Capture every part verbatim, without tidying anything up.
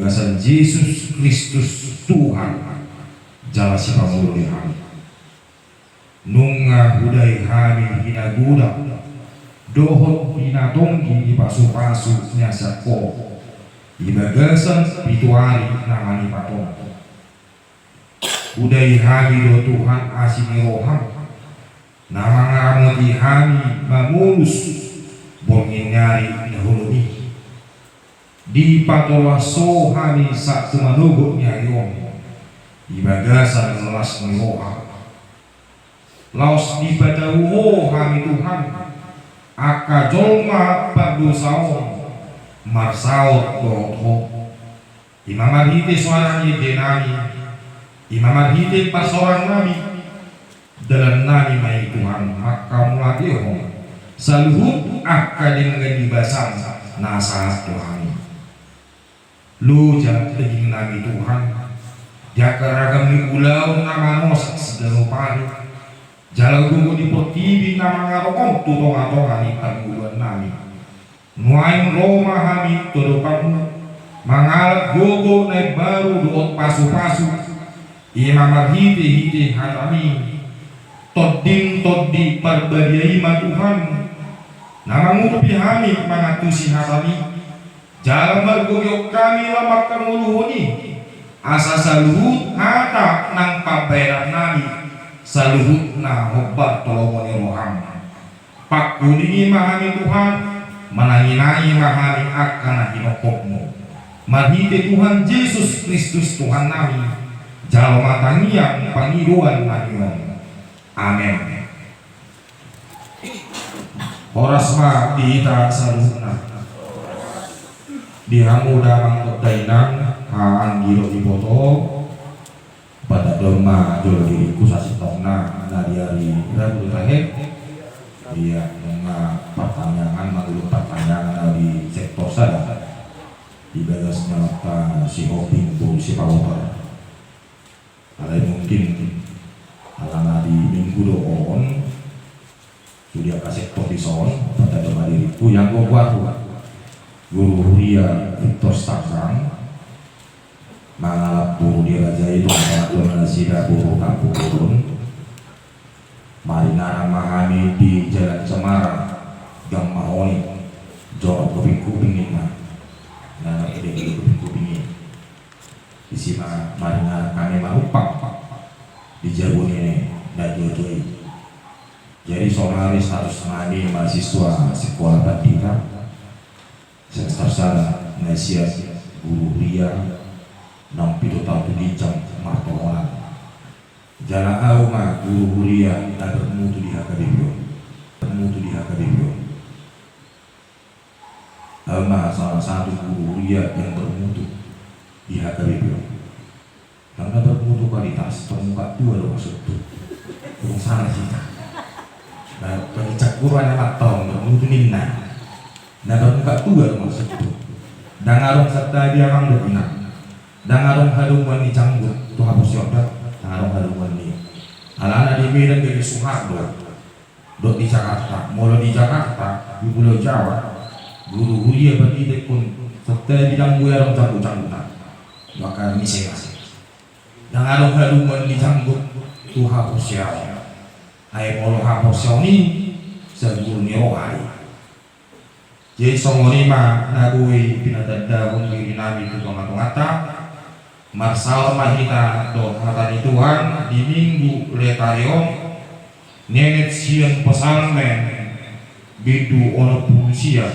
San Jesus Kristus Tuhan, jala Sipangolu ni hami. Nunga hudai hami hinagodang dohot hinatonggi di pasupasu na sian Ho di bagasan pitu ari na malipat on. Hudai hami do Tuhan asi ni roham, na mangaramoti hami mamolus borngin ni ari na holom i. Dipatolhas Ho hami sahat tu manogot ni ari on di bagasan las ni roha. Laos dipatau Ho hami Tuhan, angka jolma pardosa on, marsaor dohot Ho. I ma marhite soara ni ende nami, i ma marhite parsaoran nami, dalan nami ma i Tuhan manghamauliatehon saluhut angka denggan ni basam na sahat tu hami. Loja daging nami Tuhan, di angka ragam ni ulaon na manosak siganup ari, jala gogo ni portibi na mangarok on tu tonga-tonga ni parngoluan nami. Nuaeng ro ma hami tu adopanmu, mangalap gogo na imbaru dohot pasu-pasu, i ma marhite-hite hatami. Tondim Tondi Parbadia i ma Tuhan, na mangurupi hami mangantusi hatami, jala margogohon hami laho mangkaholongi i, asa saluhut hata nang pambahenan nami, saluhutna hombar tu lomo ni roham. Pangkulingi ma hami Tuhan, manangi-nangi ma hami angka na hinophopmu. Marhite Tuhan Jesus Kristus Tuhan nami, jalo ma tangiang pangidoan nami on. Amen. Horas ma di hita saluhutna. Di hamu damang dohot dainang, haha anggi dohot iboto, patandok ma jolo diringku sasintongna na di ari Rabu do tahe. Ia, nunga partangiangan, manguluk partangiangan na di sektor sada. Di bagas ni amanta si Hoping boru Sipaotar. Alai mungkin alana di minggu do on, sude angka sektor dison, patandok ma diringku, ianggo goarhu, Guru Huria Victor Stanggang, mangalap boru di raja i, tu angka nasida boru Kampung Urun. Maringanan ma hami di Jalan Cemara, Gang Mahoni, Jorok Kuping-kuping ninna. Nah, ede di Kuping-kuping i. Disi ma maringanan hami manumpang di jabu ni na dua-dua i. Jadi, saonari status nami mahasiswa Sekolah Pandita semester sada, na sian guru huria naung pitu taon tu ginjang martohonan. Jala ahu ma guru huria na bermutu di H K B P on. Bermutu di H K B P on. Ahu ma salah satu guru huria yang bermutu di H K B P on. Karena bermutu kualitas, bermuka dua do maksudku. Belum salah sih. Nah, bagi cak guru anak matang, bermutu ninna. Nah, bermuka dua do maksudku. Ndang adong santabi amang dohot inang. Ndang adong hadomuan ni janggut tu haporseaon, ndang adong hadomuan ni. Alana di Medan gabe suhar do. Dohot di Jakarta, molo di Jakarta, di Pulau Jawa, guru huria pandita ingkon santabi, ndang boi adong janggut-janggutan. Maka misa-misa. Ndang adong hadomuan ni janggut tu haporseaon. Ai molo haporseaon i saguru ni roha i. Jadi songon i ma na boi pinatandahon diri nami tu tonga-tonganta. Marsaor ma hita dohot hata ni Tuhan di Minggu Letare on, nenet sian Psalmen bindu onom pulu sia,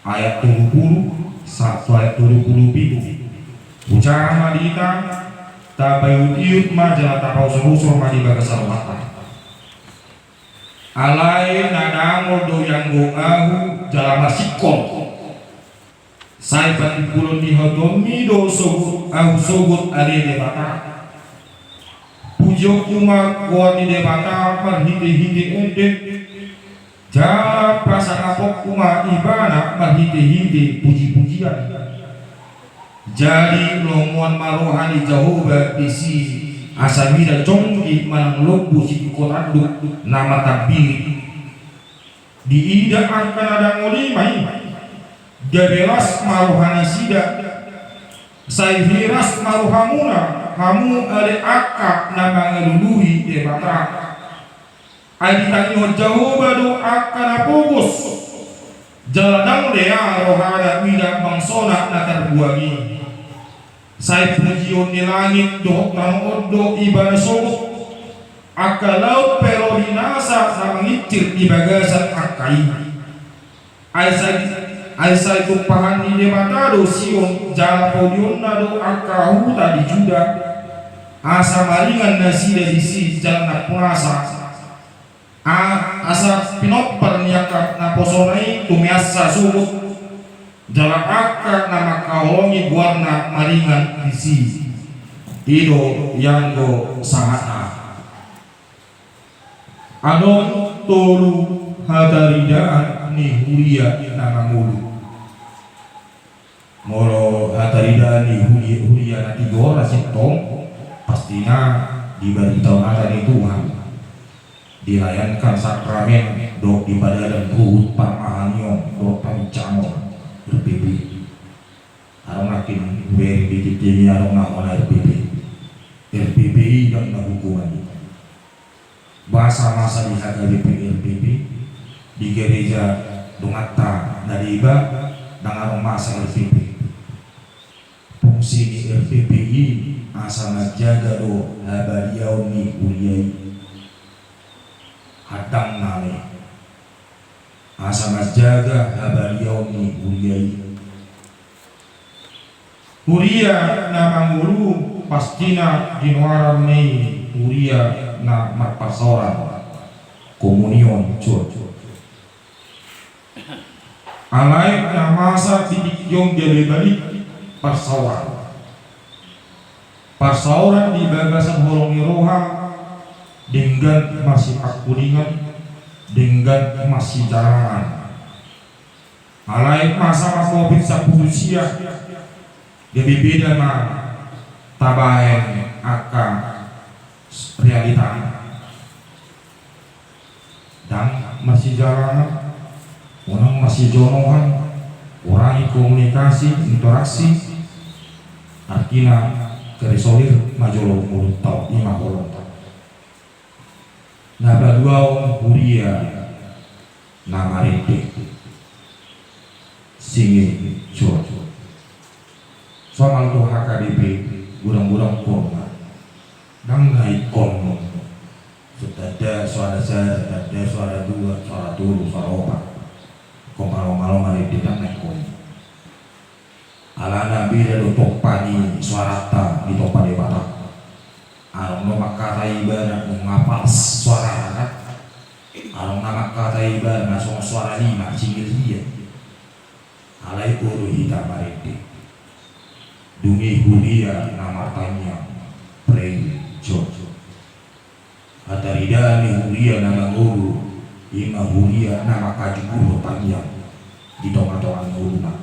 ayat tolu pulu sahat tu ayat tolu pulu pitu. Hujaha ma di hita, tapaihut-ihut ma jala tapausur-usur ma di bagasan rohanta. Alai na dangol do ianggo ahu jala marsingkop. Sai patimbulon ni hataonmi do sogot, ahu sogot ale Debata. Pujionku ma goar ni Debata marhite-hite ende. Jala pasangaponku ma Ibana marhite-hite puji-pujian. Jadi lomoan ma roha ni Jahowa disi, asa mida jonggi manang lombu sitingko tanduk na martambirit. Diida angka na dangol i ma i, gabe las ma roha nasida. Sai hiras ma rohamuna, hamu ale angka na mangalului Debata. Ai ditangihon Jahowa do angka na pogos. Jala ndang lea rohana mida bangsona na tarbuang i. Sai pujion ni langit dohot tano on do ibana sogot. Angka laut pe ro di nasa na mangincir di bagasan angka i. Ai sai, ai sai tumpahan ni Debata do Sion, jala paulionna do angka huta di Juda. Asa maringan nasida disi jala nampunasa. A, asa pinompar ni angka naposona i tumeassa sogot. Jala angka na mangkaholongi goarna maringan disi. I do ianggo sahatna. Adong tolu hataridaan ni huria na mangolu. Molo hataridaan ni huria, huria na tigor na sintong, pastina dibaritaon hata ni Tuhan, dilayankan sakramen dohot dipadalan ruhut parmahanion dohot pangincangon R P P. Adong nangkin beri di tipi ni adong na hona R P P. R P P i ndang na hukuman i. Boasa masa di H K B P R P P, di gereja donganta na deba, ndang adong masa R P P. Fungsi ni R P P i asa manjaga do habadiaon ni huria i. Handang nami. Asa manjaga habadiaon ni huria i. Huria na mangolu pastina ginoaran ni huria na marparsaoran, komunion, church. Alai na masa di tingki on gabe balik parsaoran. Parsaoran di bagasan holong ni roha, denggan marsipangkulingan, denggan marsijalangan. Alai masa ma covid sampulu sia, gabe beda ma tabahen angka realita. Ndang marsijalangan, unang marsijonohan, kurangi komunikasi, interaksi. Artina, terisolir ma jolo mulutna, i ma holongta. Na paduahon huria na marende. Single church. Somal tu H K B P, godang-godang korna. Ndang na ingkon. Tanda suara sada, tanda suara dua, suara tolu, suara opat. Ingkon malo-malo marende, ndang na ingkon. Alana beda do tompa ni suaranta di tompa Debata. Adong do mangkatai ibana nunga pas suarana kan. Adong na mangkatai ibana songon suara lima, single dia. Alai olo hita marende. Dung i huria na martangiang, pray, church. Hataridaan ni huria na mangolu, i ma huria na mangkajuhur tangiang di tonga-tonga ni ngoluna.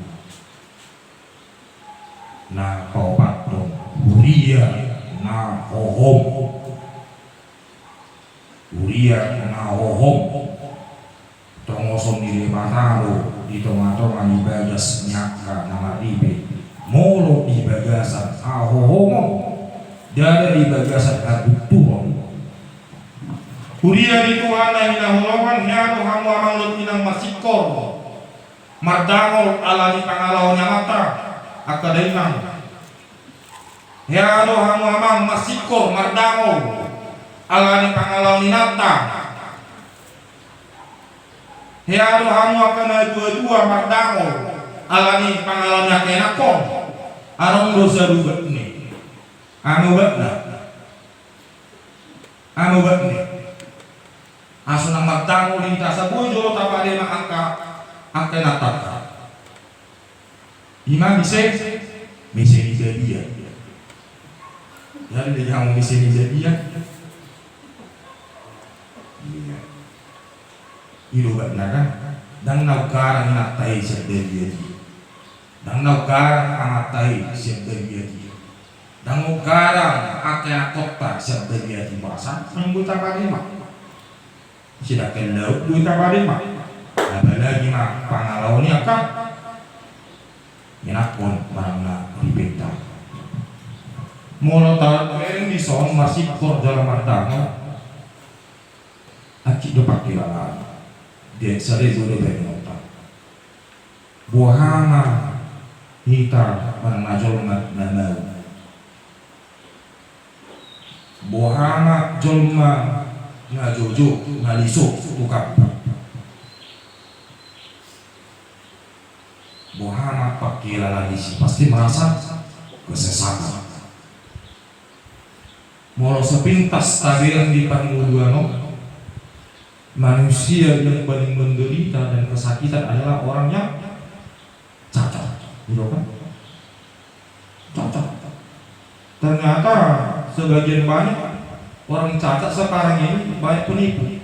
Na paopathon, huria na hohom. Huria na hohom. Tongoson ni Debata do di tonga-tonga ni bagas ni angka na marripe. Molo di bagasan hahohomon, ndada di bagasan hagunturon. Huria ni Tuhan na hinaholongan, hea do hamu amang dohot inang marsingkor mardangol ala ni pangalaho ni amanta, angka dainang. Hea do hamu amang marsingkor mardangol ala ni pangalaho ni inanta. Hea do hamu angka na tua-tua mardangol ala ni pangalaho ni angka inakkon. Adong do sada ubat ni. Aha ubatna? Aha ubatna? Asa unang mardangol hita, asa boi jolo tapadema angka, angka inantanta. I ma misa, misa ni badia. Jadi dia mau misa ni badia. Iya. I do ubatna kan. Ndang na ugarang inanta i sian badia dia. Ndang na ugarang amanta i sian badia dia. Ndang ugarang angka inakkonta sian badia dia, boasa? Ndang boi tapadema. Sidangkan laut boi tapadema. Apalagi ma pangalaho ni angka inakkon manang na ripenta. Molo tabereng dison marsingkor jala mardangol, hansit do pangkilalaan. Di sada i do baenonta. Boha ma hita manang na jolma na mau? Boha ma jolma na joujou, na liso tu hamu? Boha ma pangkilalaan disi? Pasti merasa kesesakan. Molo sepintas tabereng di parngoluan on, manusia yang paling menderita dan kesakitan adalah orang yang cacat. Gitu kan? Cacat. Ternyata sebagian banyak orang cacat sekarang ini banyak penipu.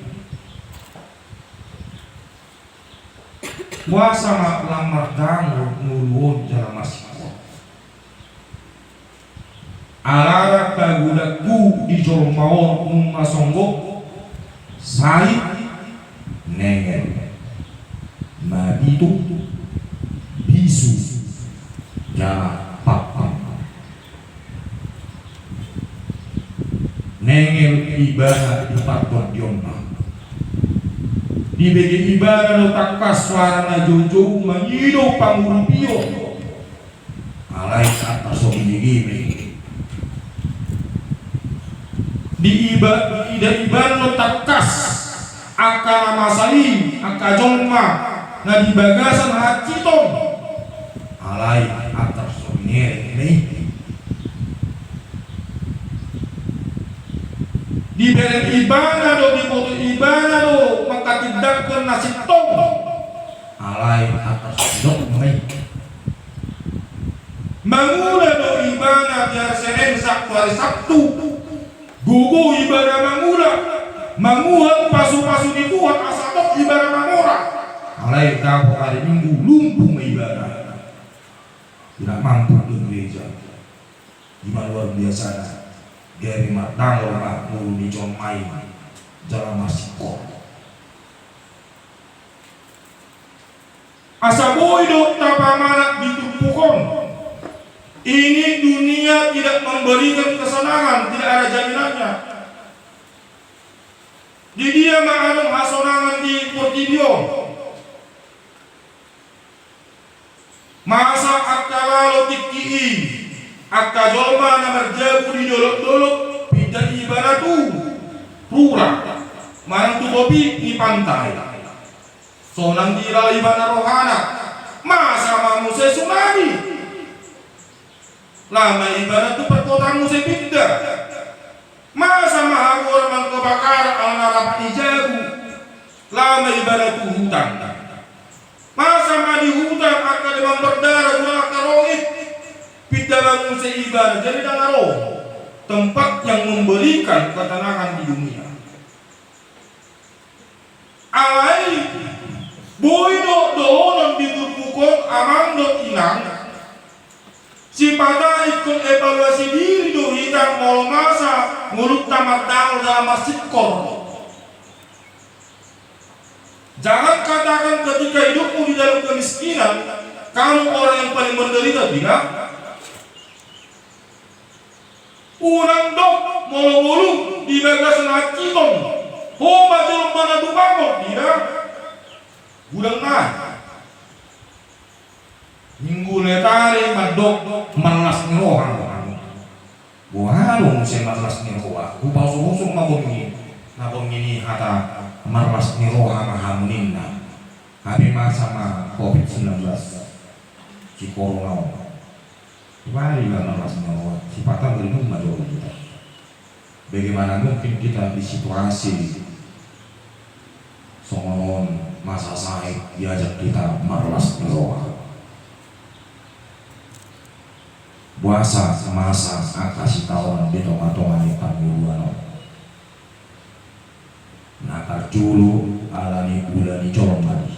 Boasa ma lam mardangol ngolu on jala marsingkor? Alana pagodangku di jolma on nunga songgop sahit, nengel, mabitung, bisu, jala pampang. Nengel ibana di partondionna. Dibege ibana do tangkas soara na joujou mangido pangurupion. Alai antar so binege ma i. Diida ibana do tangkas angka na masa i, angka jolma na di bagasan hansit on. Alai antar so binege ma i. Dibereng ibana do, diboto ibana do mangkatindangkon na sintong. Alai antar so didok ma i. Mangula do ibana di ari Senin sahat tu ari Sabtu. Gogo ibana mangula, manguham pasupasu ni Tuhan asa dok ibana mamora. Alai dapot ari Minggu lumpuh ma ibana. Tidak mampu tu gereja. Ima luar biasana. Gabe mardangol ma ngolu ni jolma i jala marsingkor. Asa boi do tapamanat di turpuk on. Ini dunia tidak memberikan kesenangan, tidak ada jaminannya. Di dia ma adong hasonangan di portibi on? Masa angka lalo tingki i, angka jolma na marjabu di dolok-dolok, pinda ibana tu rura manang tu topi ni pantai. Sonang dilala ibana rohana. Masa ma muse tsunami? Laho ma ibana tu perkotaan muse pinda. Masa ma hagoran manang kebakaran alana rap ni jabu? Laho ma ibana tu hutan. Masa ma di hutan angka demam berdarah, gurang angka rohit? Pinda ma muse ibana. Jadi ndang adong tempat yang memberikan ketenangan di dunia. Alai boi do dohonon di turpuk on, amang dohot inang. Sipata ingkon evaluasi diri do hita molo masa ngolunta mardangol jala marsingkor. Jangan katakan ketika hidupmu di dalam kemiskinan, kamu orang yang paling menderita, tidak. Unang dok molo ngolum di bagasan hansit on, ho ma jolma na dumangol, tidak. Godang nai. Minggu letari mandok marlas ni roha do hamu. Boha do muse marlas ni roha? Hupaoso-oso ma borngin, na borngin i hata marlas ni roha ma hamu ninna. Hape masa ma covid sembilan belas, si corona on. Bali ma marlas ni roha, sipata boi nunga jolo hita. Bagaimana mungkin kita di situasi songon on, masa sahit, diajak hita marlas ni roha? Boasa masa angka sitaonon di tonga-tonga ni parngoluan on? Na parjolo, ala ni ula ni jolma i.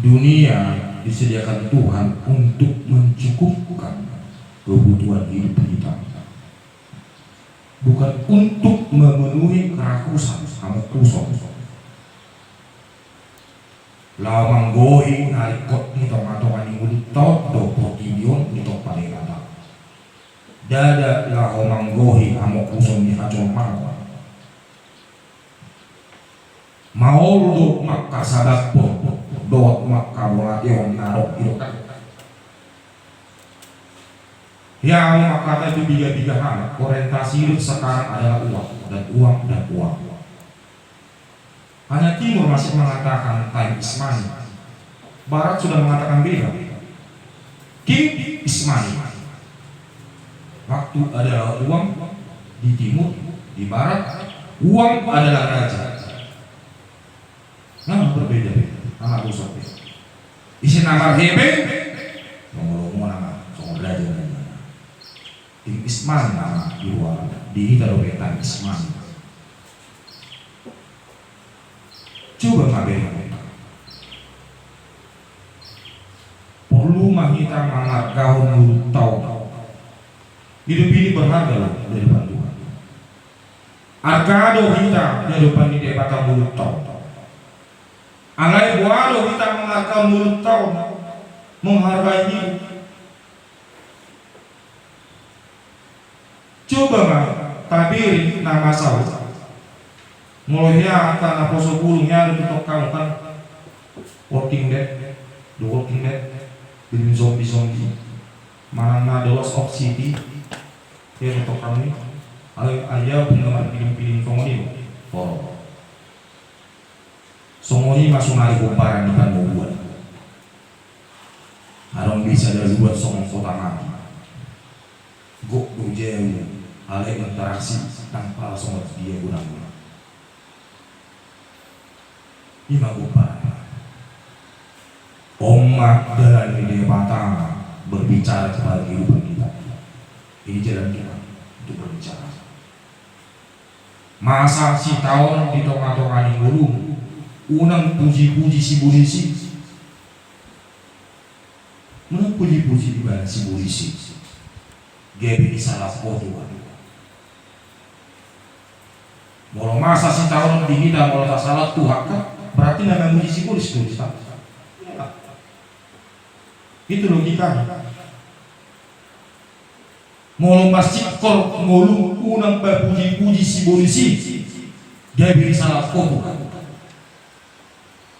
Dunia disediakan Tuhan untuk mencukupkan kebutuhan hidup kita, bukan untuk memenuhi kerakusan, hamukuson. Laho manggohi na ringkot di tonga-tonga ni ngolunta on do portibi on, di tonga Ndada laho manggohi amokku songon i hajolmaon. Maol do mangkasabamhon dohot mangkabolahon na adong i do kan. Ia, mangkatai tu piga-piga halak, orientasi hidup sekarang adalah uang dan uang dan uang. Hanya Timur masih mengatakan time is money. Barat sudah mengatakan beda. King is money. Waktu adalah uang di Timur, di Barat, uang adalah raja. Nah, berbeda-beda. Anak dosa. Isi nama hebe, songon lomo nama, songon raja nama. King is money nama di luar, di hita dope time is money. Coba ma bereng. Porlu ma hita mangargahon mulutta on. Hidup ini berharga loh di hadapan Tuhan. Arga do hita di hadapan ni Debata mulutta on. Alai boha do hita mangargahon mulutta on, menghargai hidup. Coba ma tabereng na masa on. Molo hea angka naposo bulung, hea do tongtong hamu kan. Walking Dead, The Walking Dead, film zombie-zombie. Manang na The Lost City, hea do tongtong hamu i. Alai, alai au penggemar film-film songon i do. Horor. Songon i ma sonari pomparan ni pandobuan. Adong be sada luat songon kota mati. Gok do jau, alai interaksi ndang pala songon dia godangna. I ma pomparan. On ma dalan ni Debata berbicara kepada kehidupan kita. Ini jalan Tuhan untuk berbicara. Masa sitaonon di tonga-tonga ni ngolum, unang puji-puji sibolis i. Unang puji-puji ibana sibolis i. Gabe disalahan ho Tuhan. Molo masa sitaonon di hita, molo tasalahon Tuhan kan, berarti na mamuji sibolis do hita. Itu logikanya. Molo masingkor ngolum, unang papuji-puji sibolis i, gabe disalahan ho Tuhan.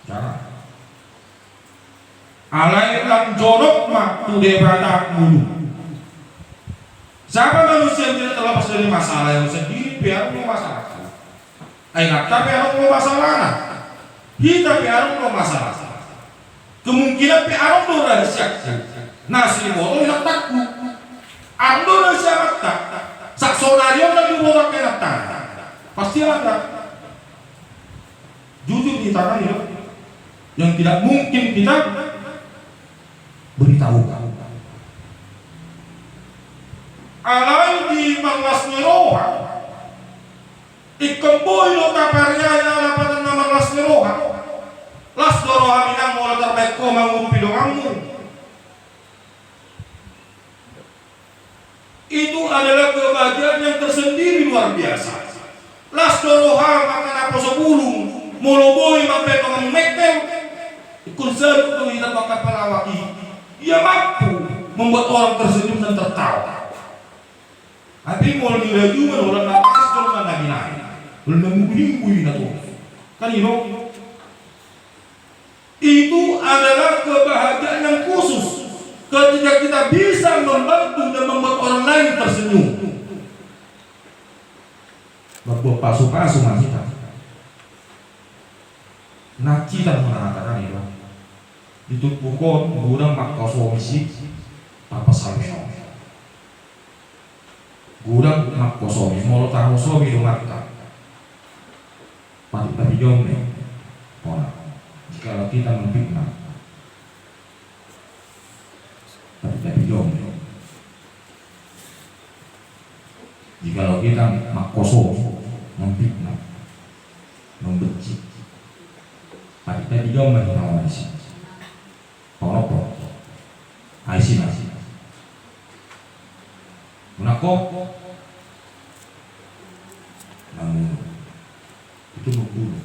Jangan. Alai lam jonok ma tu Debata ngolum. Siapa manusia yang tidak terlepas dari masalah, yang sendiri pe adong do masalah. Ai inanta pe adong do masalahna. Hita pe adong do masalah. Kemungkinan pe adong do rahasiaku. Na so diboto inantaku. Adong do rahasia amanta. Saonari on na diboto angka inanta. Pasti ada. Jujur di tangan ya. Yang tidak mungkin kita beritahukan. Alai di marlas ni roha. Ingkon boi do tapariai ala patanna marlas ni roha. Las do roham inang molo tarbaen ho mangumpi donganmu. Itu adalah kebahagiaan yang tersendiri luar biasa. Las do roham angka naposo bulung molo boi mambaen donganmu mengkel. Ingkon salut do hita tu angka pelawak i. Ia mampu membuat orang tersenyum dan tertawa. Tapi molo dirajungan holan na las do na binaen, holan na mungguling-guling na torus. Kan i do? Itu adalah kebahagiaan yang khusus ketika kita bisa membantu dan membuat orang lain tersenyum. Mamboan pasu-pasu ma hita. Na hita mengatakan i do. Di turpuk on godang mangkosomi si papasalmen on. Godang mangkosomi, molo tahosomi do mata. Patik-patik do on. Bona. Jikalau kita memfitnah. Patik-patik do on. Jikalau kita mangkosomi, memfitnah, membenci. Patik-patik do on ma hita on disi. Paonophon. Ai sina. Unang ho. Namun itu membunuh.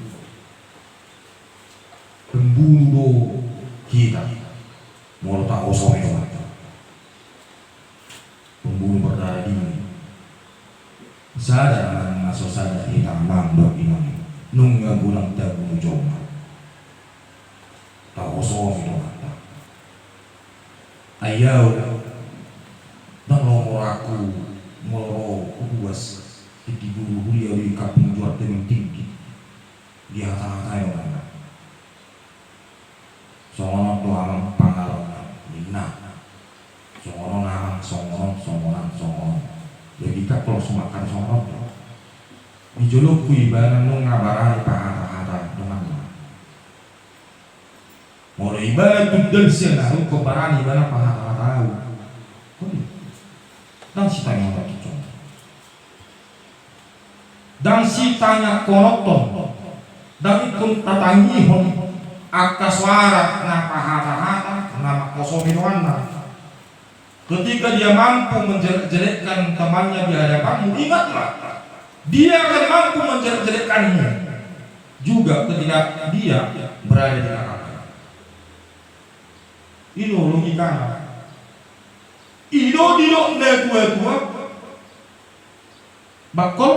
Pembunuh do hita. Molo tahosomi do mata. Pembunuh berdarah dingin Sada manang na so sada hita amang dohot inang, nunga godang tabunu jolma, tahosomi do hata. Ai au, ndang ro molo aku, molo ro hubuas di guru huria di Kampung Juar Tebing Tinggi, di hata-hata i donganna. Songon on do amang pangalona ninna. Songon on amang, songon on, songon on, songon on. Jadi kan kalau semakan songon on do. Di jolongku ibana nunga barani pahata-hata donganna. Molo ibana tundan sian au, ingkon barani ibana pahata-hata au. Oi. Ndang sitangihon. Ndang sitangihononton, ndang ingkon tatangihon angka soara na pahata-hata, na manghosomi donganna. Ketika dia mampu menjelek-jelekkan temannya di hadapanmu, ingatlah, dia akan mampu menjelek-jelekkanmu juga ketika dia berada di belakangmu. I do logikana. I do didok natua-tua. Bangkol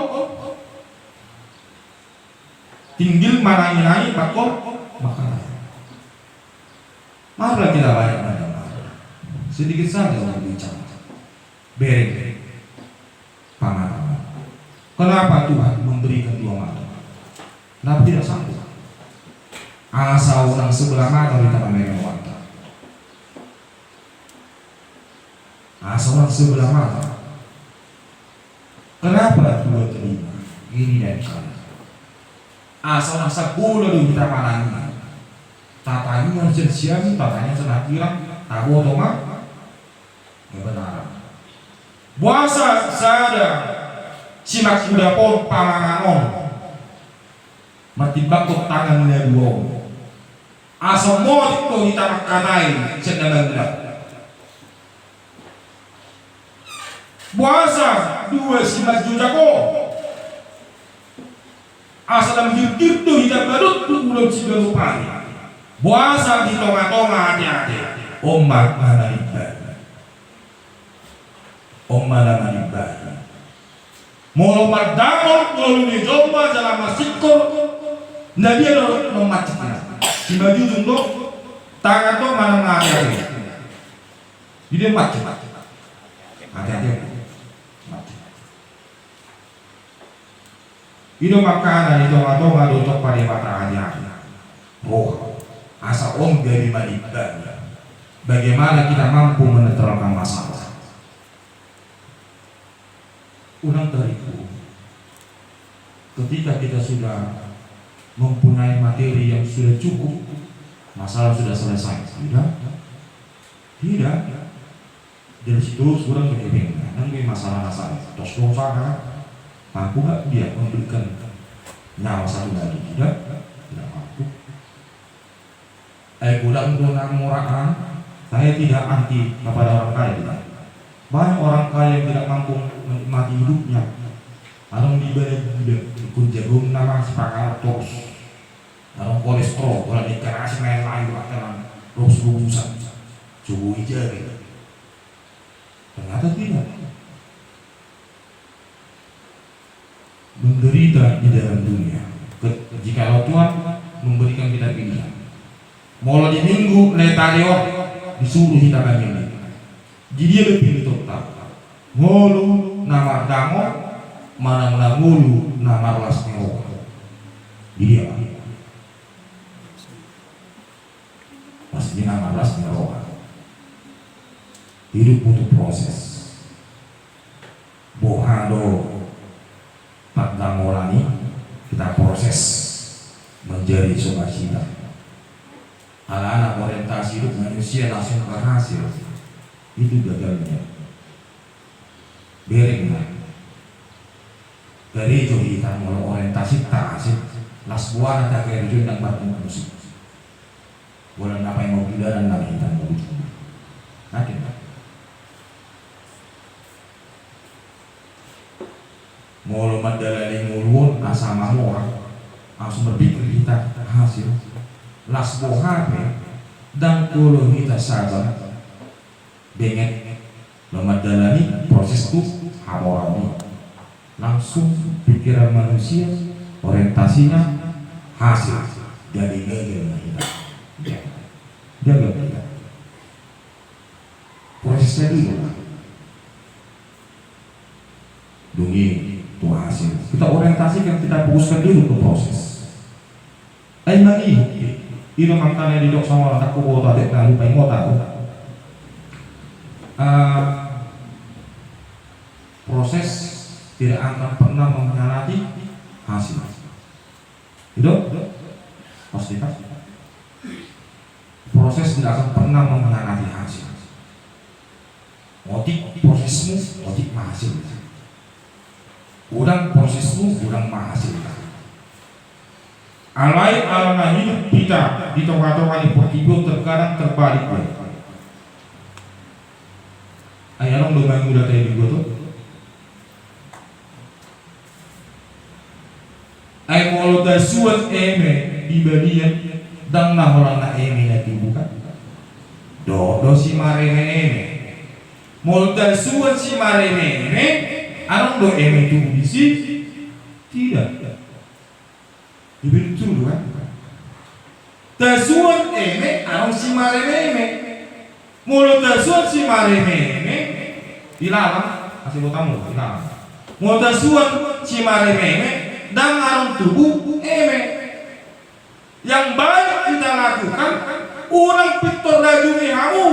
tinggil manangi-nangi, bangkol mangkatai. Mari kita banyak mendengar. Sedikit saja berbicara. Bereng. Pangalaman. Kenapa Tuhan memberikan dua mata? Kenapa tidak satu? Asa unang sebelah mata di tengah meja. Asa unang sebelah mata. Kenapa dua telinga? Iri dan kalah. Asa unang sabola do hita manangi. Tatangion sian siamun, tatangion sian hambirang, taboto ma kebenaran. Boasa sada simangkudap on, pamangan on, martimbangkon tangan na dua on? Asa motik do hita mangkatai sian na mangula. Boasa dua simanjujak on? Asa lam girgir do hita badut tu ulaon siganup ari. Boasa di tonga-tonga ate-ate on ma na manimbahi. On ma na manimbahi. Molo mardangol ngolu ni jolma jala marsingkor, na dia do na mancit i? Simanjujung do, tangan do manang ate-ate? Dia mancit. Ate-ate mancit. I do makana di tonga-tonga do tong padebata ate-ate, roha, asa on gabe manimbahi. Bagaimana kita mampu menetralkan masalah? Unang terikut. Ketika kita sudah mempunyai materi yang sudah cukup, masalah sudah selesai. Tidak. Tidak. Dari situ sudah berhubungan dengan masalah-masalah. Terus dosa kan? Mampu nggak dia memberikan nyawa satu lagi? Tidak. Tidak mampu. Ai godang do na mora an. Saya tidak anti kepada orang kaya, tidak. Banyak orang kaya yang tidak mampu menikmati hidupnya. Adong di balik gila, ikut jagung nama sepakat terus. Adong kolesterol, bola di kerasi main lain, bahkan terus lulusan. Coba ijari. Ternyata tidak. Menderita di dalam dunia. Ke-, jikalau Tuhan memberikan kita pilihan. Molo di minggu letarion disuruh kita bagi. Jadi dia lebih betul tak. Ngolu na mardangol, manang na ngolu na marlas ni roha. Jadi apa? Pasti na marlas ni roha. Hidup butuh proses. Boha do pardangolan i, kita proses menjadi sukacita. Alana orientasi hidup manusia langsung ke hasil. Itu gagalnya. Bereng ma. Garejo hita molo orientasinta hasil, las boha na tagarejo ndang marfungsi. Bola na paima bulanan na hita molo. Akhirnya. Molo mandalani ngolu on asa mamora, langsung berpikir hita hasil. Las boha pe, ndang pola hita sabar. Benget, laho mandalani proses tu hamoraon i. Langsung pikiran manusia, orientasinya hasil. Jadi gagal ma hita. Gagal hita. Prosesnya dulu lah. Dungi tu hasil. Kita orientasikan, kita fokuskan dulu ke proses. Ai mangihut i. I do makana didok songon na, ndang huboto, atik na lupa ingota. Ah, proses tidak akan pernah mengkhianati hasil. I do? Pasti kan? Proses tidak akan pernah mengkhianati hasil. Otik prosesmu, otik ma hasilna. Godang prosesmu, godang ma hasilna. Alai ala na hidup hita di tonga-tonga ni portibi on terkadang terbalik do. Ai adong do mangula tai di gua tu. Ai molo tasuan eme di balian, ndang na holan na eme na tubu kan? Dohot do simareme-eme. Molo tasuan simareme-eme, adong do eme tubu disi? Tidak. Jadi betul kan? Tasuan eme adong simareme-eme. Molo tasuan simareme-eme, ilalang, asa botamu, ilalang. Molo tasuan simareme-eme, ndang adong tubu eme. Yang baik kita lakukan, unang pintor rajumi hamu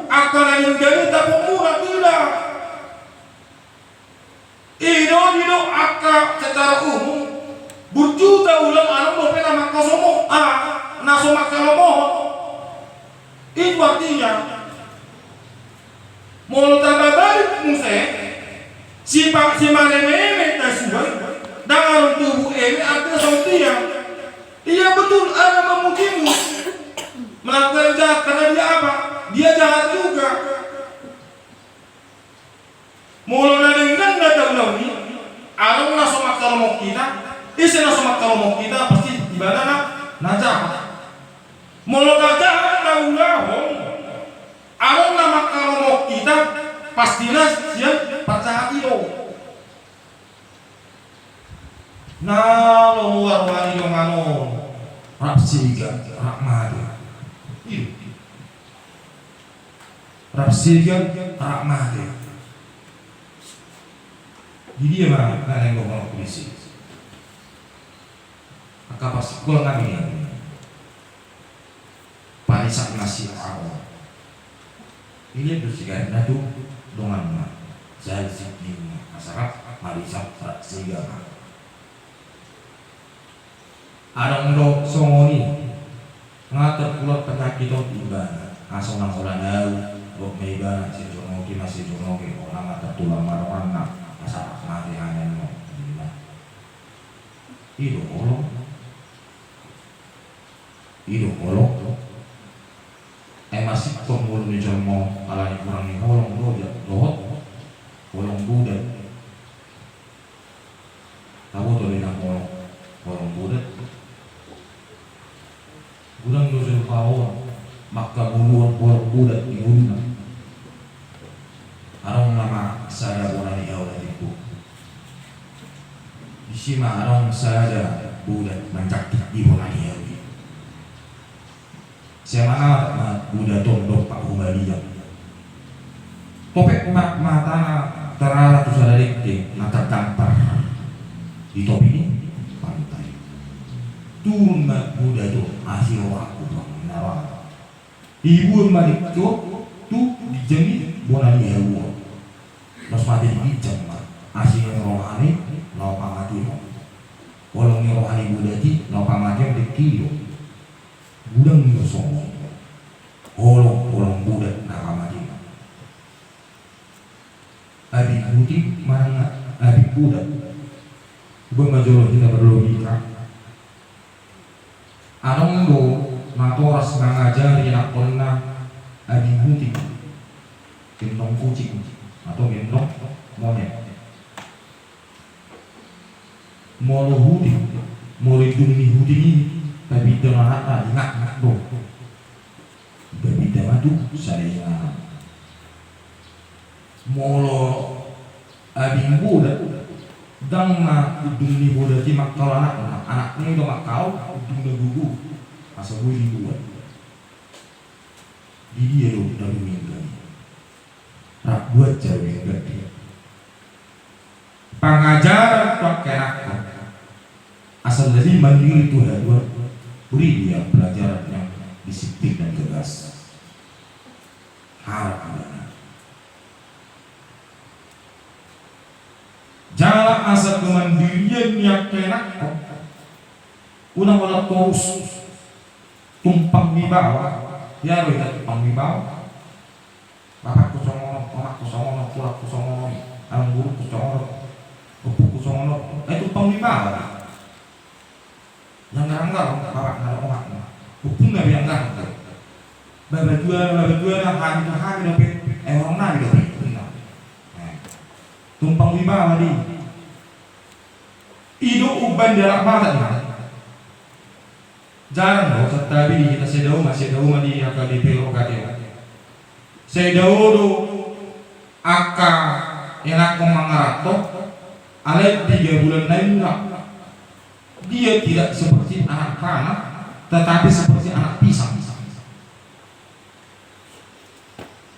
angka na ninggalan taponmuna, tidak. I do, i do angka secara umum, burju ta ulaon, adong dope na mangkasomo, ah, na so mangkalomohon. Itu artinya, molo tababalik muse, si pa-, simareme-eme tasuan, ndang adong tubu eme, artinya songon dia. Iya betul, ada memujimu. Melakukan jahat karena dia apa? Dia jahat juga. Molo na denggan na taulahon i, adong na so mangkalomohon hita, ise na so mangkalomohon hita, pasti ibana na, na jahat. Molo na jahat na taulahon, adong na mangkalomohon hita, pastina sian parjahat i do. Na lomo roha ni dongan on, rap sega, rap mate. Iyo. Rap sega, rap mate. Di dia ma na naeng dohonon disi? Angka parsingkolan nami. Parisak na siaon. Ilean do sigaretna tu donganna. Jala sittingna asa rap marisak, rap sega ma. Adong do songon i. Nga tertular penyakit on tu ibana. Asa unang holan au, rap ma ibana, sian jonok i ma sian jonok i, unang nga tertular ma donganna. Asa rap mate hami on. I do holong. I do holong. Ai masingkop ngolu ni jolma on ala ni hurang ni holong do, dohot holong budat. Taboto do inang holong, holong budat. Godang do jolma on mangkangoluhon holong budat di ngoluna. Adong nama sada bona ni hau na timbo. Disi ma adong sada budat manjangkit di bona ni hau i. Sai mangalap ma budat on dompak humaliang. Topet ma matana tarara tu sada dengke na tardampar di topi ni pantai. Turun ma budat on, asi rohangku, Tulang ni na rohangku. Ibuan ma dengke on tu ginjang ni bona ni hau on. Laos mate di ginjang ma. Asi ni roha ni laho pamatehon. Holong ni roha ni budat i laho pamatehon dengke i do. Godang do songon i. Holong, holong budat na pamatehon. Abing huting manang abing budat. Umbahen ma jolo hita berlogika. Adong do natoras mangajari anakkonna abing huting, gendong kucing atau gendong monyet. Molo huting, molo indung ni huting i tapinda ma anakna, dingakngak do. Tapinda ma tu sada inganan. Molo abing budat, Ndang na undung ni bodat i mangkaol anakna, anakna i do mangkaol, undung na gogo, asa boi dibuat. Di dia do na dumenggan i? Rap buat jala dumenggan dia. Pangajaran tu angka anakkon. Asal jadi mandiri tu haduan, beri dia pelajaran yang disiplin dan tegas. Harap ibana. Jala asa kemandirian ni angka anakkon. Unang holan torus tumpang wibawa. Ia ro hita tumpang wibawa. Bapakku songon on, omakku songon on, tulangku songon on, amangboruku songon on, ompuku songon on. Ai tumpang wibawa. Ianggaranggar bapakna dohot omakna. Ompungna pe ianggaranggar. Babatuana, babatuana, hami tu hami dope, eh, horong nami dope, ompungna. Eh. Tumpang wibawa do i. I do umbahen dialap mata i. Jarang do, santabi di hita, sai dao ma, sai dao ma di H K B P L O K T O. Sai dao do angka anakkon mangaranto, alai di gabulan na i mulak. Dia tidak seperti anak panah, tetapi seperti anak pisang.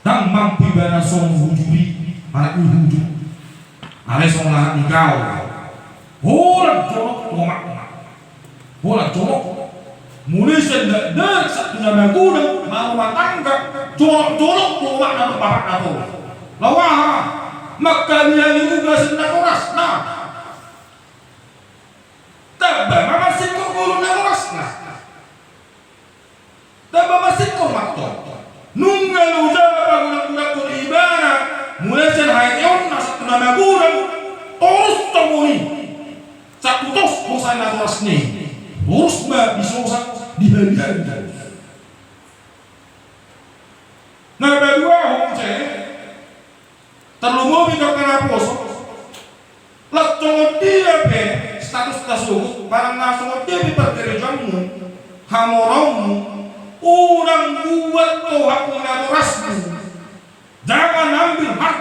Ndang mampu ibana songon hujur i, anak ni hujur. Alai songon anak ni gaol. Holan jonok tu omakna. Holan jonok. Mulai sian dakdanak sahat tu na magodang, marumah tangga, jonok-jonok tu omakna dohot bapakna torus. Laho aha? Mangkalingai uga sian natorasna. Tamba ma marsingkop ngolu natorasna. Tamba marsingkop ma antong. Nunga loja pagodang-godanghon ibana, mulai sian haeteonna sahat tu na magodang, torus songon i. Sahat tu tos hosa ni natorasna i. Torus ma disosa, dihali-hali torus. Na paduahon, muse, tarlumobi tu angka naposo. Laos songon dia pe status na sogot, manang na songon dia pe pargerejaanmu, hamoraonmu, unang buat ho hak ni natorasmu. Jangan ambil hak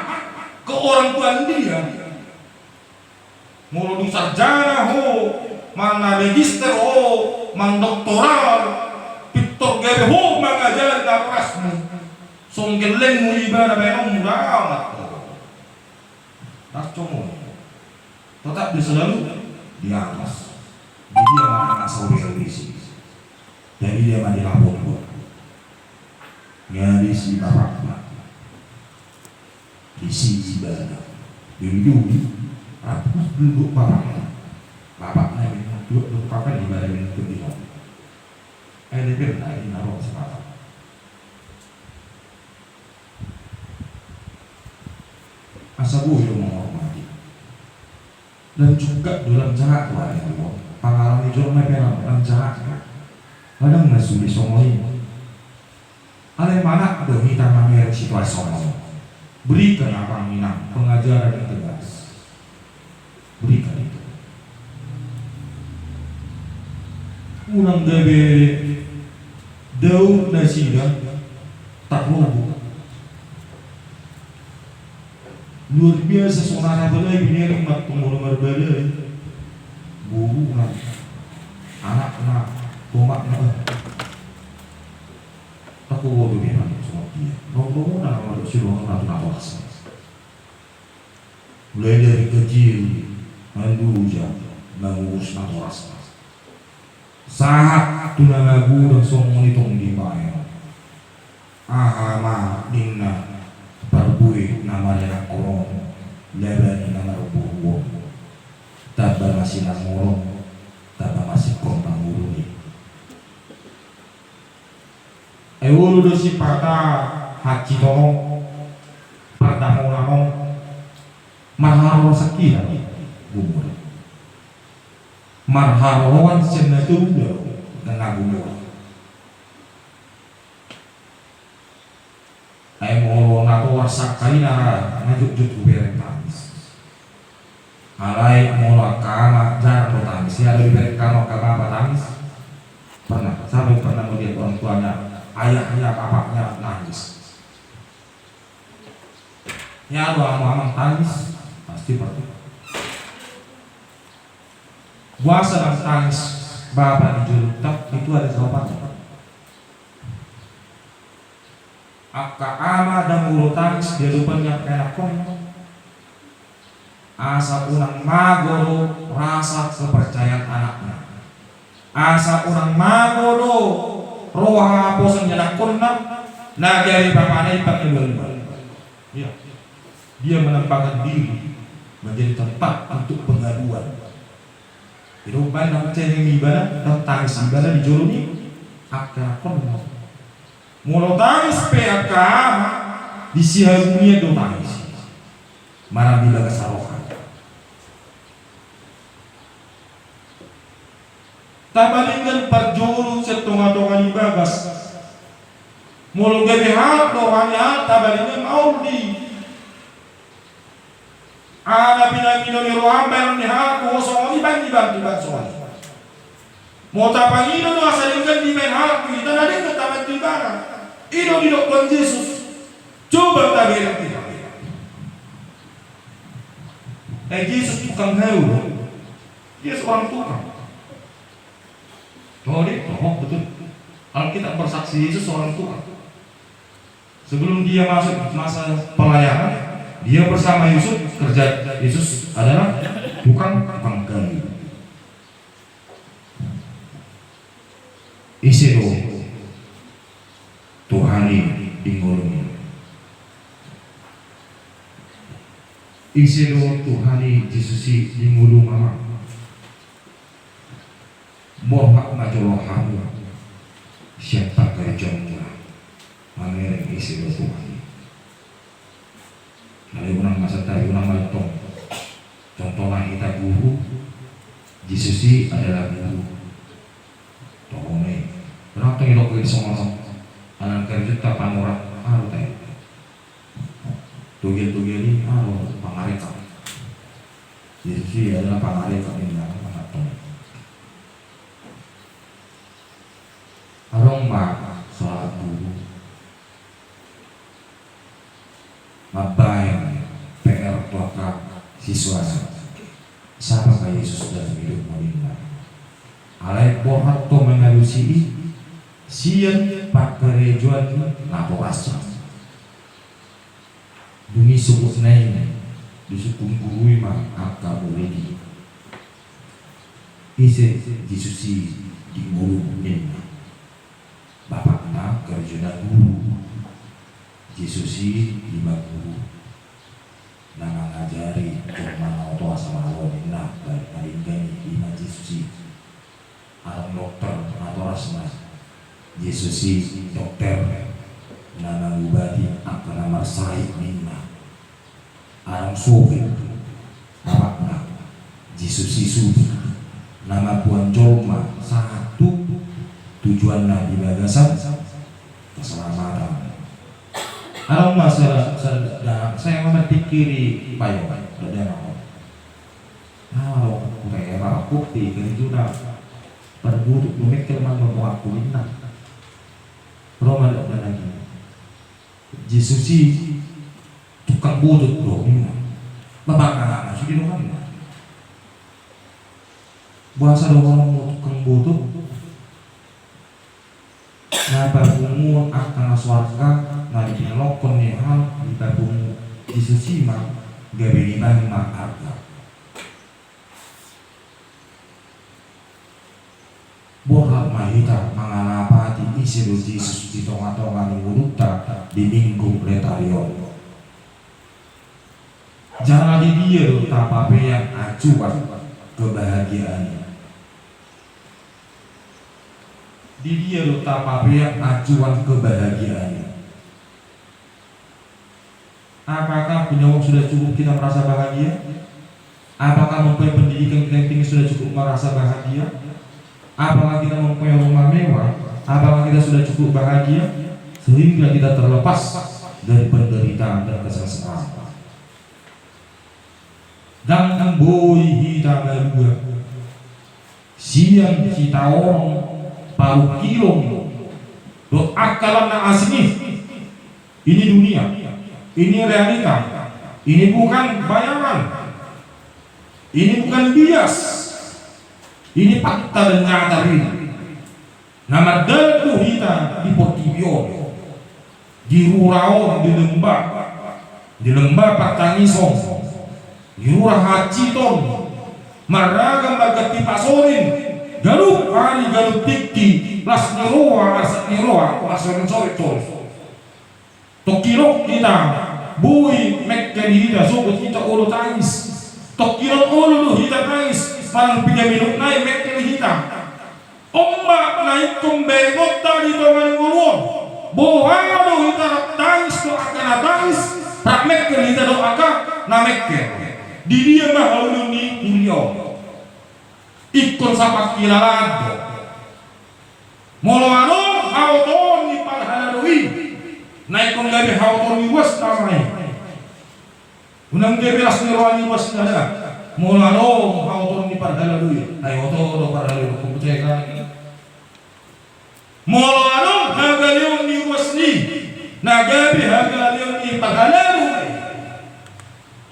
ke orang tua dia. Molo dung sarjana ho, manang na magister ho, manang doktoral, pintor gabe ho mangajari natorasmu. Songon gellengmu ibana baenonmu, daong antong. Ndang songon i. Tetap dia selalu di atas. Di dia ma na saur-saur disi. Jadi dia ma di lapor gua. Nga disi bapakna. Disi ibana. Dulu-dulu. Aku duduk bapakna. Bapakna yang duduk, bapakna ibana yang duduk di sana. Eh, dia bilang, "Nah, ini naruh sepatu." Asa boi do menghormati. Lam jungkat do, lam jahat do ari on. Pangalaman ni jolma pe lam, lam jahat do. Kadang na sude songon i. Alai manat do hita mamereng situasi songon i. Berikan, Amang Inang, pengajaran yang tegas. Berikan itu. Unang gabe daur nasida tarlobo. Luar biasa songon na apalagi binereng ma antong molo marbadai. Boruna, anakna, omakna. Takuboto be ma antong songon dia. Romo na ma antong siroha na tu natorasna. Mulai dari kecil, manduja, mangurus natorasna. Sahat tu na magodang songon i tong dibaen. Aha ma ninna parbue na marinakkon on, labani na marboru on. Tamba ma sinangolon, tamba ma singkop mangurung i. Ai olo do sipata hansit on, pardamonan on, marharoroan sian hita do gumodang. Marharoroan sian na tolu do na gumodang. Ai molo natoras angka ina, na jotjot hubereng tangis. Alai molo angka ama, jarang do tangis. Ia do dibereng hamu angka bapa tangis? Pernah? Siapa yang pernah melihat orang tuanya, ayahnya, bapaknya nangis? Ia do hamu amang tangis? Pasti pernah. Boasa ndang tangis bapa di jolonta? Itu ada jawabannya. Angka ama ndang olo tangis di adopan ni angka anakkonna, asa unang mago do rasa kepercayaan anakna. Asa unang mago do roha haposan ni anakkonna na gabe bapana i panggabean. Iya. Dia menampakkan diri menjadi tempat untuk pengaduan. Jadi umbahen ndang cengeng ibana, ndang tangis ibana di jolo ni angka anakkonna. Molo tangis pe angka ama, di sihabungian do tangis. Manang di bagas roha. Taparinggan parjolo sian tongatonga ni bagas. Molo gabe halak do roha ni halak, taparinggan maol di. Aha na pinangido ni roham bahenon ni halak, songon i baen dibantu, baen songon i. Molo tapangido do asa denggan dibaen halak tu hita, na denggan tabaen tu ibana. I do didok Tuhan Jesus. Coba tabereng hita. Eh, Jesus tukang hau do. Dia seorang tukang. Oh, dia, oh, betul. Alkitab bersaksi Yesus seorang tukang. Sebelum dia masuk masa pelayanan, dia bersama Yesus kerja. Yesus adalah tukang, tukang kayu. Ise do Tuhan i di ngoluna? Ise do Tuhan i Jesus i di ngoluna? Borhat ma jolo hamu sian panggarejoanmuna, mamereng ise do Tuhan i. Alai unang masa tadi, unang mantong. Contohna hita guru, Jesus i adalah guru. Toho ma i. Unang tong idok hita songon on. Ala na karejonta panurat, alu tai. Togel-togel i, alu pangarekam. Jesus i adalah pangarekam, ninna, manatong. Adong ma salah guru mambaen P R tu angka siswana. Siapakah Yesus dalam hidupmu, ninna. Alai borhat do mangalusi i sian panggarejoan natorasna. Dung i sogot na i disungkun guru i ma angka murid i. Ise Jesus i di ngolum, ninna. Bapakna karejona guru. Jesus i ima guru na mangajari jolma na oto asa malo, ninna. Baen na denggan i ima Jesus i. Adong dokter natorasna. Jesus i dokter na mangubati angka na marsahit, ninna. Adong sopir, bapakna. Jesus i supir na mamboan jolma sahat tu tujuanna di bagasan keselamatan. Adong ma sada, sada, sada, saya ma mantikiri payo, sada na on. Aha do, kuta i, marangkup di karejona. Parbutuk do mengkel mandok do aku, ninna. Ro ma do lagi. Jesus i tukang butut do, ninna. Bapak anak sudah do kan, ninna. Boasa dohononmu tukang butut? Na papunguhon angka na so arga na dipinalokkon ni halak dipapungu Jesus i ma, gabe dibaen ma arga. Borhat ma hita mangalapati ise do Jesus di tongatonga ni ngolunta di Minggu Letarion. Jala di dia do tapapeang acuan kebahagiaan i? Di dia do tapapeang acuan kebahagiaan i? Apakah punya uang sudah cukup kita merasa bahagia? Apakah mempunyai pendidikan kita yang tinggi sudah cukup merasa bahagia? Apakah kita mempunyai rumah mewah? Apakah kita sudah cukup bahagia sehingga kita terlepas dari penderitaan dan kesengsaraan? Ndang boi hita malua sian sitaonon, parungkilon dohot angka na asing i. Ini dunia, ini realita, ini bukan bayangan, ini bukan bias. Ini fakta dan nyata real. Na mardalan do hita di portibi on, di rura on, di lemba, di lemba partangis on, di rura hansit on, marragam marganti pasorin, ganup ari ganup tingki, las ni roha, arsak ni roha, marsorinsorin. Tongkin on hita boi mengkel hita, sogot hita olo tangis. Tongkin on olo do hita tangis, manang piga minut nai mengkel hita. On ma na ingkon baengonta di tonga ni ngolu on. Boha do hita rap tangis dohot angka na tangis, rap mengkel hita dohot angka na mengkel. Di dia ma haduan ni huria on? Ingkon sapangkilalaan do. Molo adong haotoon ni parhalado i, na ingkon gabe haotoon ni ruas nama i. Unang gabe las ni roha ni ruas na da. Molo adong haotoon ni parhalado i, ai oto do parhalado i, hupercaya hami. Molo adong hagaleon ni ruas i, na gabe hagaleon ni parhalado i.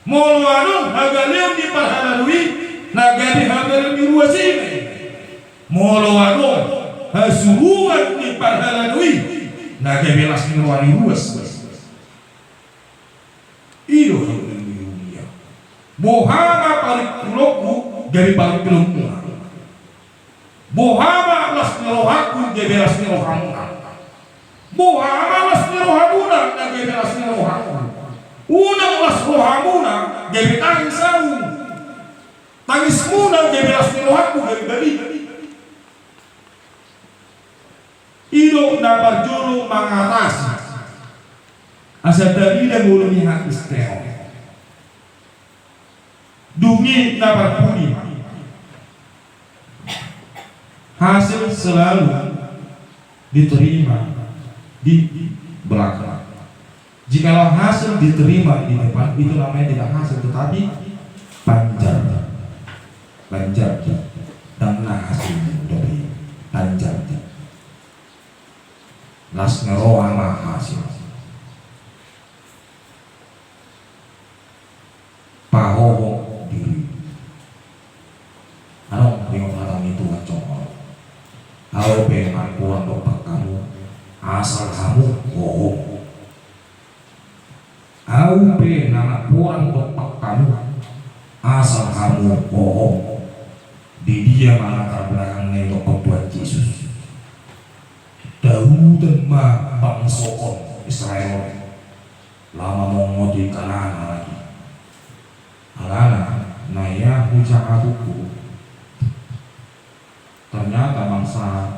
Molo adong hagaleon ni parhalado i, na gabe hagaleon ni ruas i. Molo adong hasurungan ni parhalado i, na gabe las ni roha ni ruas. I do haduan ni huria. Boha ma parungkilonku gabe parungkilonmuna? Boha ma las ni rohangku gabe las ni rohamuna? Boha ma las ni rohamuna na gabe las ni rohangku? Unang las rohamuna gabe tangis ahu. Tangismuna gabe las ni rohangku gabe bali. I do na parjolo mangatasi asa tarida ngolu ni hatiha on. Dung i na parpudi ma. Hasil selalu diterima di belakang. Jikalau hasil diterima di depan, itu namanya tidak hasil, tetapi panjar. Panjar. Dan na hasil, tapi panjar. Las ni roha ma hasil. Pahohom diri. Adong ringot hata ni Tuhan songon on. Ahu pe marporang dompak hamu, asal hamu hohom. Ahu pe na marporang dompak hamu, asal hamu hohom. Di dia ma latar belakang na nidok Tuhan Jesus? Dahutan ma bangso on, Israel on. Laho mamongoti Kanaan lagi. Alana na ia hujaha buku. Ternyata bangsa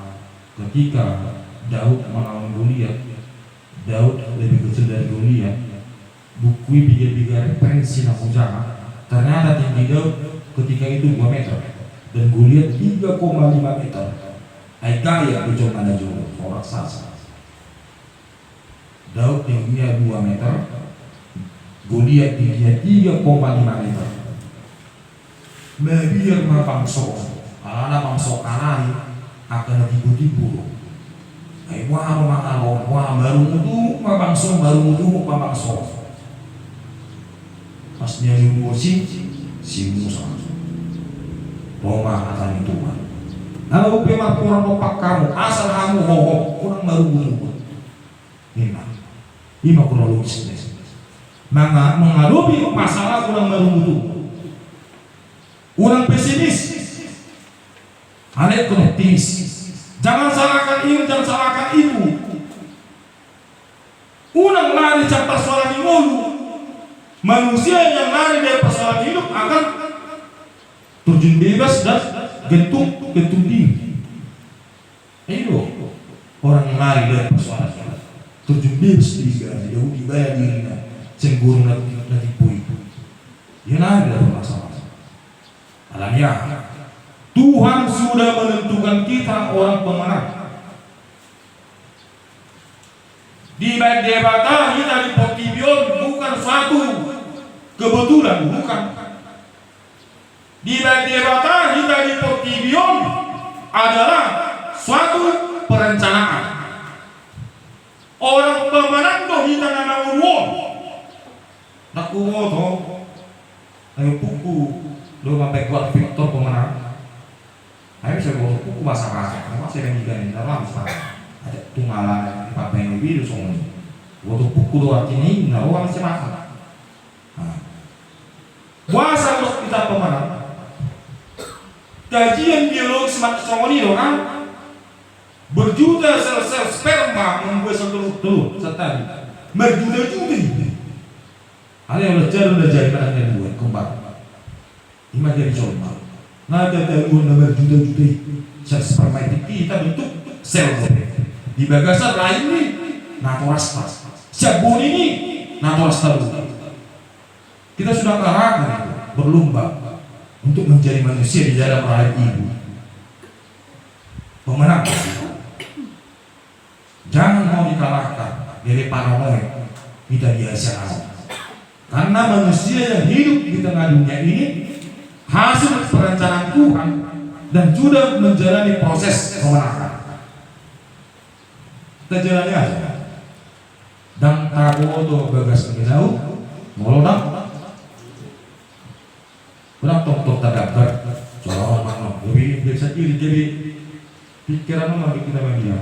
ketika Daud melawan Goliat, Daud lebih kecil dari Goliat. Buku i piga-piga referensi na hujaha. Ternyata tinggi Daud ketika itu dua meter dan Goliat tiga koma lima meter. Ai gaya do jolma na jolo, raksasa. Daud tingginya dua meter, Goliat tingginya tiga koma lima meter. Mabiar ma bangso on, alana bangso on alai angka na timbo-timbo do. Ai boha do mangalon, boha, marungut-ungut ma bangso on, marungut-ungut ma bangso on. Pas nialungunsi si Musa, ro ma hata ni Tuhan. Ahu pe marporang dompak hamu, asal hamu hohom, unang marungut-ungut. Ima, ima kronologisna. Manga-, menghadapi masalah unang marungut-ungut. Unang pesimis. Alehon optimis. Jangan salahkan ini, jangan salahkan itu. Unang lari sian persoalan ni ngolu. Manusia yang lari dari persoalan hidup akan terjun bebas dan gantung, gantung diri. Ai do, orang yang lari dari persoalan, terjun bebas di, di, di baya dirina sian gurung na, na timbo i. Ia lari dari permasalahan. Alani aha? Tuhan sudah menentukan kita orang pemenang. Dibahen Debata hita di portibi on bukan suatu kebetulan, bukan. Dibahen Debata hita di portibi on adalah suatu perencanaan. Orang pemenang do hita na mangolu on. Ndang huboto, ai ompunku do mambahen goar Victor pemenang. Ai bisa boto pukku bahasa-bahasa, bahasa yang diganti dalam sana. Ada tunggalan di papai ini biru songon ini. Boto pukku doang ini, nggak orang semata. Nah. Boasa ros kita pemenang? Kajian biologis mak songon i do kan? Berjuta sel-sel sperma membuat sel telur, telur, sel tadi. Berjuta-juta ini. Ada yang udah jarum udah jadi pada yang buat kembang. Ima jadi jolma. Nada taruhan na berjuta-juta i. Sel sperma i, kita bentuk sel. Di bagasan rahim ni natorasta. Siap buni ni natorasta. Kita sudah kalah berlomba untuk menjadi manusia di dalam rahim ibu. Pemenang. Jangan mau dikalahkan, jadi paranoid kita di Asia Alam. Karena manusia yang hidup di tengah dunia ini hasil perencanaan Tuhan dan sudah menjalani proses pemenangan. Kita jalani aja. Ndang taboto bagas ni laut, molo ndang. Ndang tongtong tadaptar, jolma no. Jadi, biasa jadi, jadi pikiran no, kita media.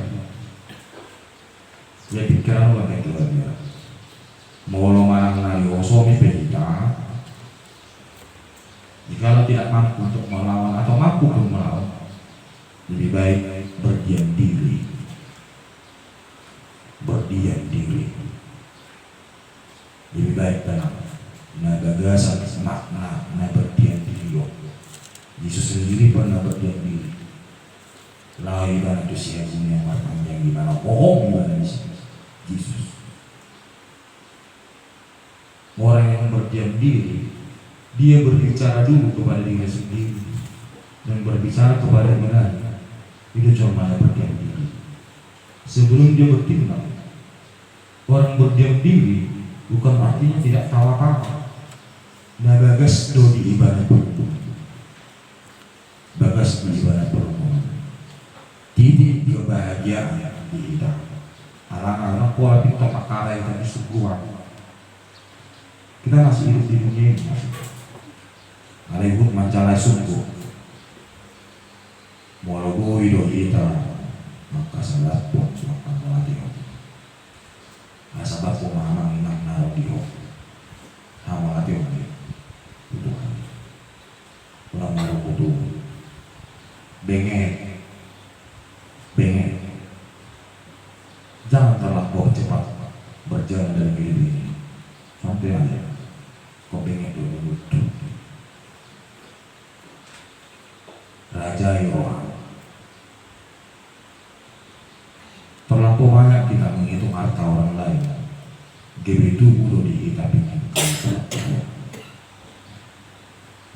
Ya, pikiran no, kita media. Molo manang na diosomi pe hita, jikalau tidak mampu untuk melawan atau mampu pun melawan, lebih baik berdiam diri. Berdiam diri. Lebih baik tenang. Na bagasan makna na berdiam diri on. Jesus sendiri pernah berdiam diri. Laho ibana tu sihabuni na marpanjang, ibana hohom ibana disi. Jesus. Orang yang berdiam diri, dia berbicara dulu kepada diri sendiri dan berbicara kepada yang lain. Itu jolma na berdiam diri. Sebelum dia bertindak, orang berdiam diri bukan artinya tidak tahu apa-apa. Na bagas do di ibana pun. Bagas di ibana pun. Titik kebahagiaan di hita. Alang-alang pola pinto pakara hita di suguhan. Kita masih hidup di dunia ini, masih. Alai huhut manjalai sungguh. Molo boi do hita mangkasalathon, mangkalatihon. Asa bangko ma amang inang na ro di ho. Hamalati on di Tuhan. Unang marungut-ungut. Benge. Benge. Jangan terlampau cepat berjalan dalam hidup ini. Santai aja. Kau benge dulu. Rajai roha. Terlampau banyak kita menghitung harta orang lain. Gabe tubu do di hita pinggan.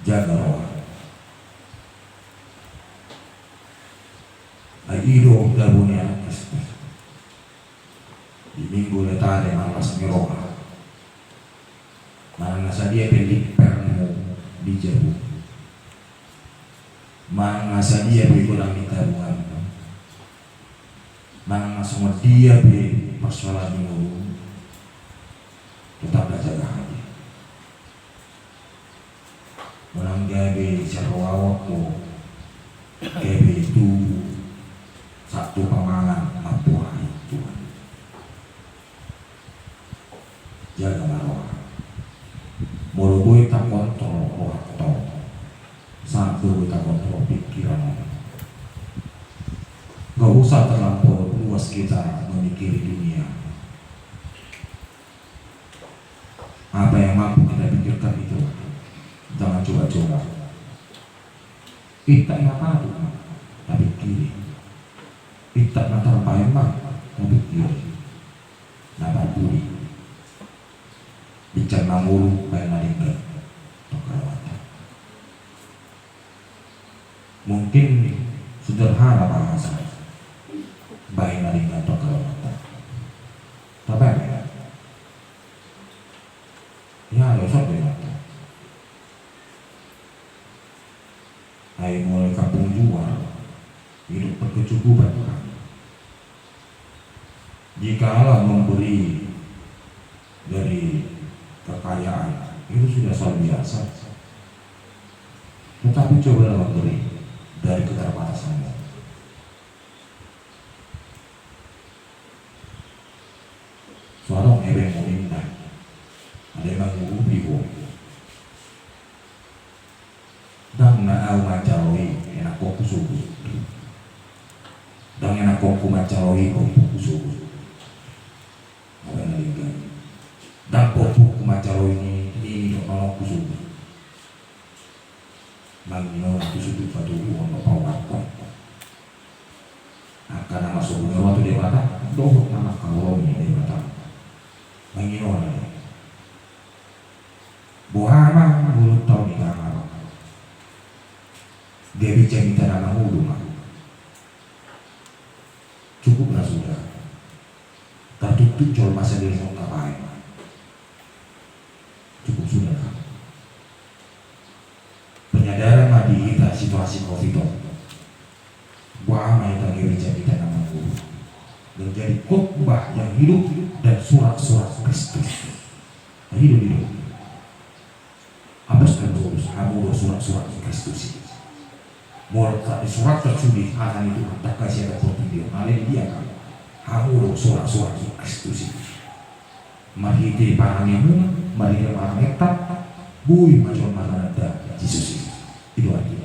Jaga roha. Ai i do jabu ni anak Kristus. Di Minggu Letare, marlas ni roha. Manang na sadia pe lipermu di jabu. Manang na sadia pe godang ni tabunganmu. Manang na songon dia pe persoalan ni ngolu. Tetap jaga hati. Unang gabe sian roha on do, gabe tubu, sahat tu pamangan mamporahi Tuhan. Jaga ma roha. Molo boi takontrol roha on, sahat do boi takontrol pikiran on. Gak usah terlampau luas kita memikiri dunia. Apa yang mampu kita pikirkan itu, jangan coba-coba. Intak na patut ma tapikiri. Intak na tarbahen ma tapikiri. Na parpudi. Bicara na ngolu bahen na denggan. Tongka Rohanta. Mungkin sederhana bahasa. Bahen na denggan tongka Rohanta. Tabahen. Ya, dosa dosa. Ai mulai kampung jual, hidup berkecukupan. Jikalau memberi dari kekayaan, itu sudah soal biasa. Tetapi cobalah memberi dari keterbatasan. Au manjalo i, enak kok kusugut. Dang enak kok ku manjalo i, kok kusugut. Apa yang ada? Dang pokpok ku manjalo i, ini dok nono kusugut. Mangino na kusugut patubu on nono pauat. Angka na masuk ni roa tu Debata, dohot na mangkaholongi Debata. Mangino na. Boha ma mulut tau ni tangan. Gabe jamita na mangolu ma. Cukup na suda. Tartuktuk jolma sandiri mok na baen. Cukup sudah. Penyadaran ma di hita situasi covid on. Boha ma hita gabe jamita na mangolu. Menjadi khotbah yang hidup dan surat-surat Kristus. Hidup, hidup. Apostel Paulus, hamu do surat-surat ni Kristus i. Molo tung disuratkan sude hata ni Tuhan, tangkas ia dapotan dia. Alai di dia kan? Hamu do surat-surat ni Kristus i. Marhite parangemuna, marhite parangenta, boi ma jolma mananda Jesus i. Itu arti.